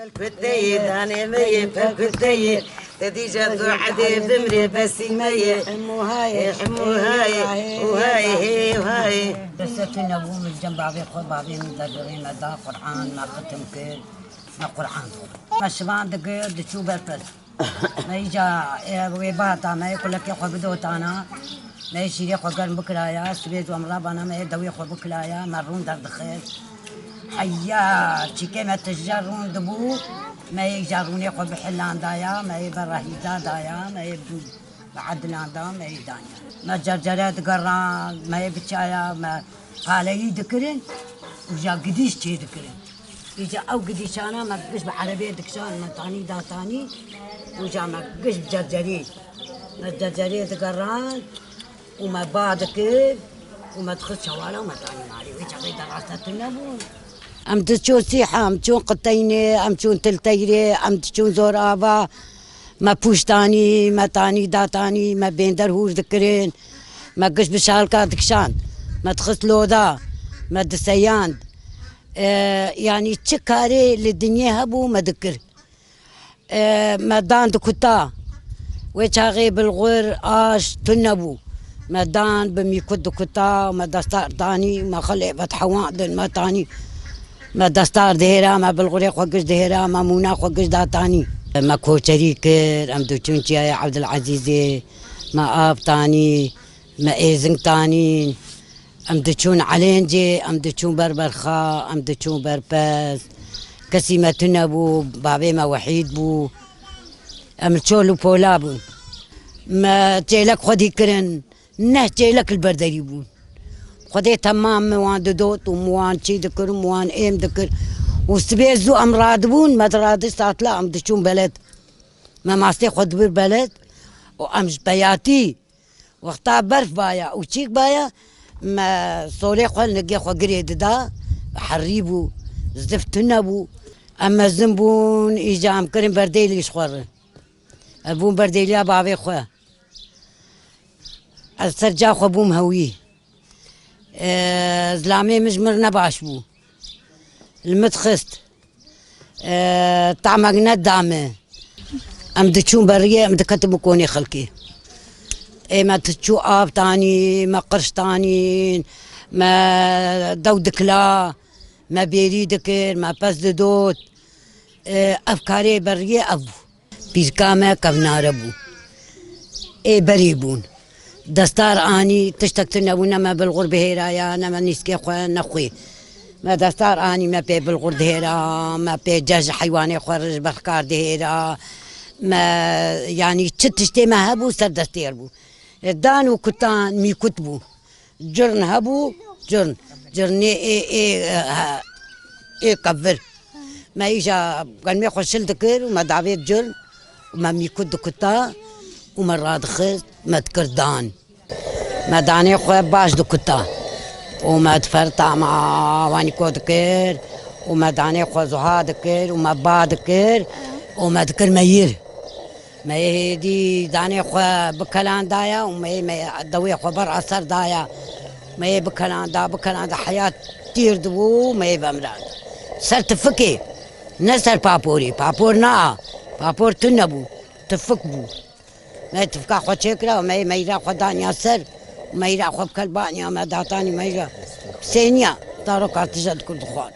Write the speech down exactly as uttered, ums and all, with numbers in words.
Kuteyê danê me yê, per kuteyê. Te dîca tu edê bimrê besî me yê. Hemû hayê, hemû hayê, û hayê, hê, û hayê. Destê tu nebû, min cem bavê xwe, bavê min dergirê me da Qur'an, me xitim kir, me Qur'an xwe. Me şivan digir, diçû ber pez. Me îca, e, wê bata me, kulekê xwe bidotana. Me yê şîrê xwe germ bikiraya, sibê zû em rabana, me yê dewê xwe bikiraya, me rûn derdixist. Heya, çîkê me tije rûn dibû, me yê îja rûnê xwe bihilandaya, me yê berahîza daya, me yê bi, bi edilan da, me yê danya. Me cercere digeran, me yê biçaya, me qaleyî dikirin, û ja gidîş çê dikirin. Îca ew gidîşana me giş bi erebê dikişan, me tanî datanî, û ja me giş bi cercerî. Me cercerê digeran û me ba dikir û me dixist çewala û me tanî malê. Wê çaxê de rasta tune bûn. Em diçûn sîha, em çûn qiteynê, em çûn tilteyrê, em diçûn zor ava. Me pûştanî, me tanî datanî, me bênder hûr dikirin. Me giş bi şalka dikişand. Me dixist loda, me diseyand. E, yanî çi karê li dinyê hebû me dikir. E, me dan dikuta. Wê çaxê bilxur, aş tune bû. Me dan bi mîkut dikuta, me destar danî, me xelê vedhewandin, me tanî. Me destar dihêra, me bilxurê xwe giş dihêra, me mûna xwe giş datanî. Me koçerî kir, em diçûn çiyayê Evdilezîzê, me av tanî, me êzing tanîn. Em diçûn Elêncê, em diçûn Berberxa, em diçûn Berpez. Kesî me tune bû, bavê me wehîd bû. Em li çol û pola bûn. Me çêlek xwedî kirin, neh çêlek li ber derî bûn. Xwedê temam min wan didot û min wan çî dikir û min wan êm dikir. Û sibê zû em radibûn, me diradiş satla em diçûn beled. Me mastê xwe dibir beled û em ji peyatî Wexta berf baya û çîk baya, me solê xwe li nigê xwe girê dida, herî bû, zif tune bû. Em mezin bûn, îca em kirin berdeylî ji xwe re. Ev bûn berdeyliya bavê xwe. Ez ser ca xwe bûm hewî. E, zilamê min ji min re ne baş bû. Li min dixist. E, tamek neda me. Em diçûn beriyê, em diketin bi konê xelkê. Ê me diçû av tanî, me qirş tanîn, me dew dikila, me bêrî dikir, me pez didot. E, ev karê beriyê ev bû. Pîrka me kevnare bû. Ê berî bûn. Destar anî, tiştek tu nebû, ne me bilxur bihêraya, ne me nîskê xwe, ne xwê. Me destar anî, me pê bilxur dihêra, me pê ceh ji heywanê xwe re ji berxkar dihêra. Me, yanî çi tiştê me hebû, ser destêr bû. E, dan û kutan, mîkut bû. Curn hebû, curn. Curn ê, ê, ê, e, ê kevir. Me îja genmê xwe şil dikir û me davêt curn û me mîkut dikuta û me radixist, me dikir dan. Me danê xwe baş dikuta û me diferta me wanîko dikir û me danê xwe zuha dikir û me ba dikir û me dikir meyir. Me yê hêdî danê xwe bikelandaya û me yê, me yê dewê xwe ber eser daya. Me yê bikelanda, bikelanda heya tîr dibû, me yê vemirand. Ser tifikê, ne ser paporê. Papor na, papor tune bû, tifik bû. Me tifika xwe çêkira û me yê meyra xwe daniya ser. Meyra xwe bikelbaniya, me datanî meyra. Sêniya, taroka tije dikir dixwar.